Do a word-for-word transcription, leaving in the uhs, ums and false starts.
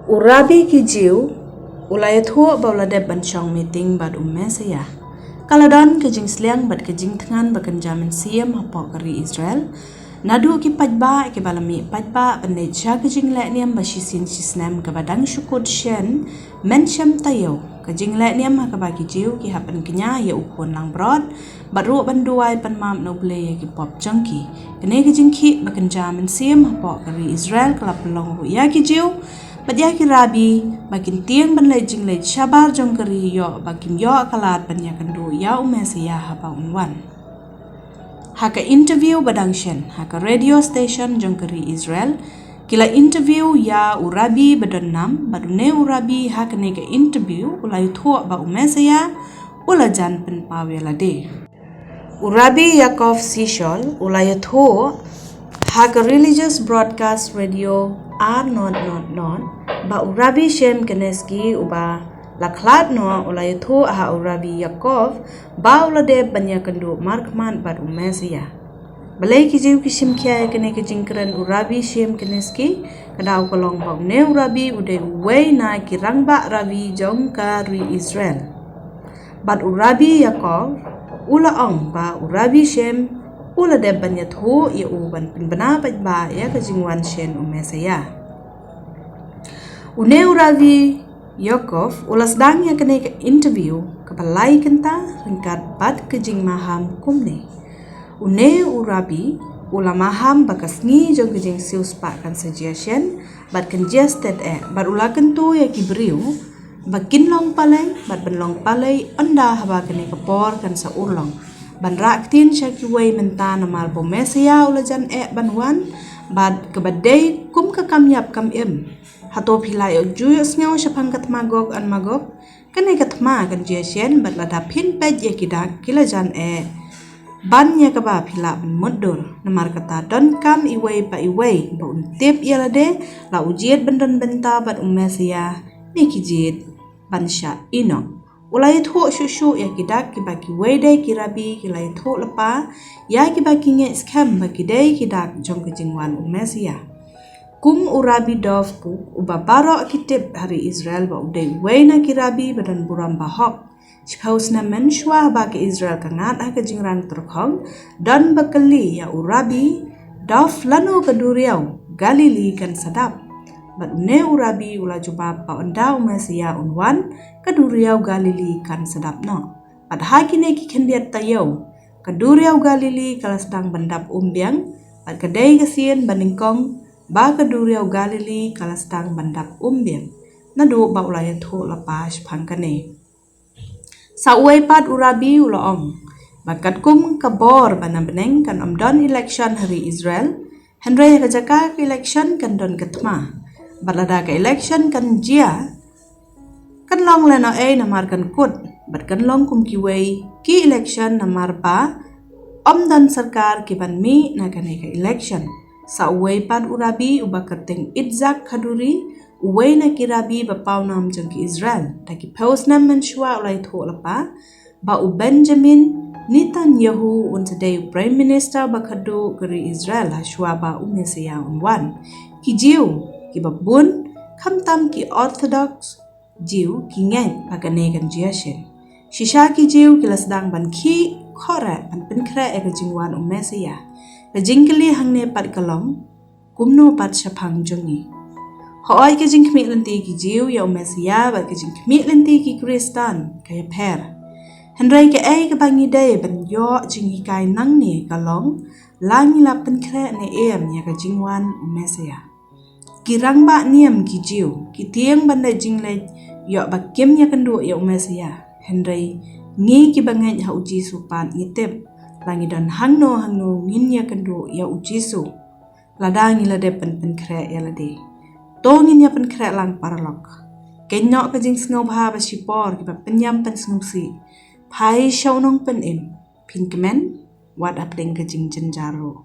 U Rabbi ki Jiw u la ïathuh ba u la dep ban shong meeting bad u Messaïah. Ka la don ka jingsliang bad ka jingthngan ba kynja mynsiem hapoh ka ri Israel. Naduh ki paidbah kiba la mih paidbah ban leit sha ka jingleh niam ba shisien shisnem kaba dang shu kut shen mynsiem taïew. Ka jingleh niam ha kaba ki Jiw ki hap ban kñia ïa u khun langbrot bad ruh ban duwai pan map na U Blei ïa ki pop jong ki. Kane ka jingkhih ba kynja mynsiem hapoh ka ri Israel ka la pynlong ruh ïa ki Jiw bad ïa ki Rabbi ba kin tieng ban leit jingleit shabar jong ka ri ïoh ba kim ïoh ka lad ban ïakynduh ïa u Messaïah haba un wan. Ha ka interview ba dang shen ha ka radio station jong ka ri Israel, ki la interview ïa u Rabbi ba don nam bad une u Rabbi ha kane ka interview u la ïathuh ba u Messaïah u la jan pynpaw ïa lade. U Rabbi Yaakov Sishol u la ïathuh ha ka religious broadcast radio R not not not ba u Rabbi Shem Kanievsky uba la khlad noh u la ïathuh ha u Rabbi Yaakov ba u la dep ban ïakynduh markhmat bad u Messaïah. Balei ki Jiw ki shim khia ïa kane ka jingkren u Rabbi Shem Kanievsky? Ka daw ka long ba une u Rabbi u dei uwei na ki rangbah Rabbi jong ka ri Israel. Bad u Rabbi Yaakov u la ong ba u Rabbi Shem u la dep ban ïathuh ïa u ban pynbna paidbah ïa ka jingwan shen u Messaïah. Une u Rabbi Yaakov u la sdang ïa kane ka interview kaba lai kynta ryngkat bad ka jingmaham kumne. Une u Rabbi u la maham ba ka sngi jong ka jingsiewspah kan sa jia shen bad kan jia stet eh bad u la kyntu ïa ki briew ba kin long palei bad ban long palei ynda haba kane ka por kan sa urlong. Ban rah ktien sha kiwei mynta namar ba u Messaïah u la jan eh ban wan bad kaba dei kum ka kam ïap kam im. Hato phi la ïoh ju ïohsngew shaphang ka thma Gog and Magog? Kane ka thma kan jia shen bad lada phin peit ïa ki dak ki la jan eh ban ïa kaba phi lah ban mutdur. Namar kata donkam iwei pa iwei ba un tip ïa lade la u jied ban don bynta bad u Messaïah ne ki jied ban shah ïehnoh. U la ïathuh shuh shuh ïa ki dak kiba kiwei de ki Rabbi ki la ïathuh lypa ïa kiba ki ngeit skhem ba ki dei ki dak jong ka jingwan u Messaïah. Kum u Rabbi Dov Kook uba baroh ki tip ha ri Israel ba u dei uwei na ki Rabbi ba don burom bahok. Shiphew snem mynshuwa haba ka Israel ka ngat ha ka jingrang tyrkhong, don ba kylli ïa u Rabbi Dov lano ka duriaw Galili kan sa dap. Bad une u Rabbi u la jubab ba ynda u Messaïah un wan ka duriaw Galili kan sa dap noh. Bad ha kine ki khyndiat taïew ka duriaw Galili ka la sdang ban dap umbiang bad ka dei ka sien ba nyngkong ba ka duriaw Galili ka la sdang ban dap umbiang. Naduh ba u la ïathuh lypa shaphang kane. Sa uwei pat u Rabbi u la ong ba katkum ka bor ba na bneng kan ym don election ha ri Israel, hynrei ha ka jaka ka election kan don ka thma. Bad lada ka election kan jia kan long lano ei namar kan kut bad kan long kum kiwei ki election namar ba ym don sorkar ki ban mih na kane ka election. Sa uwei pat u Rabbi uba kyrteng Itzhak Kaduri uwei na ki Rabbi ba pawnam jong ki Israel da ki phew snem mynshuwa u la ïathuh lypa ba u Benjamin Netanyahu un sa dei u Prime Minister ba khadduh ka ri Israel ha shuwa ba u Messaïah un wan. Ki Jiw kiba bun khamtam ki Orthodox Jiw ki ngeit ba kane kan jia shen. Shisha ki Jiw ki la sdang ban khih khoreh ban pynkhreh ïa ka jingwan u Messaïah. Ka jingkylli hangne pat ka long kumno pat shaphang jong ngi? Hooid ka jingkhmih lynti ki Jiw ïa u Messaïah bad ka jingkhmih lynti ki Khristan ka ïapher. Hynrei kaei kaba ngi dei ban ïoh jinghikai nangne ka long la ngi la pynkhreh ne em ïa ka jingwan u Messaïah. Ki rangbah niam ki Jiw ki tieng ban leit jingleit ïoh ba kim ïakynduh ïa u Messaïah. Hynrei ngi kiba ngeit ha u Jisu pat ngi tip la ngi don hangno hangno ngin ïakynduh ïa u Jisu. Lada ngi la dep ban pynkhreh ïa lade, to ngin ïa pynkhreh lang paralok. Kynnoh ka jingsngewbha ba shipor kiba pynïam pynsngewsih. Phai sha u Nongpynim, phin kmen wat hapdeng ka jingjynjar ruh.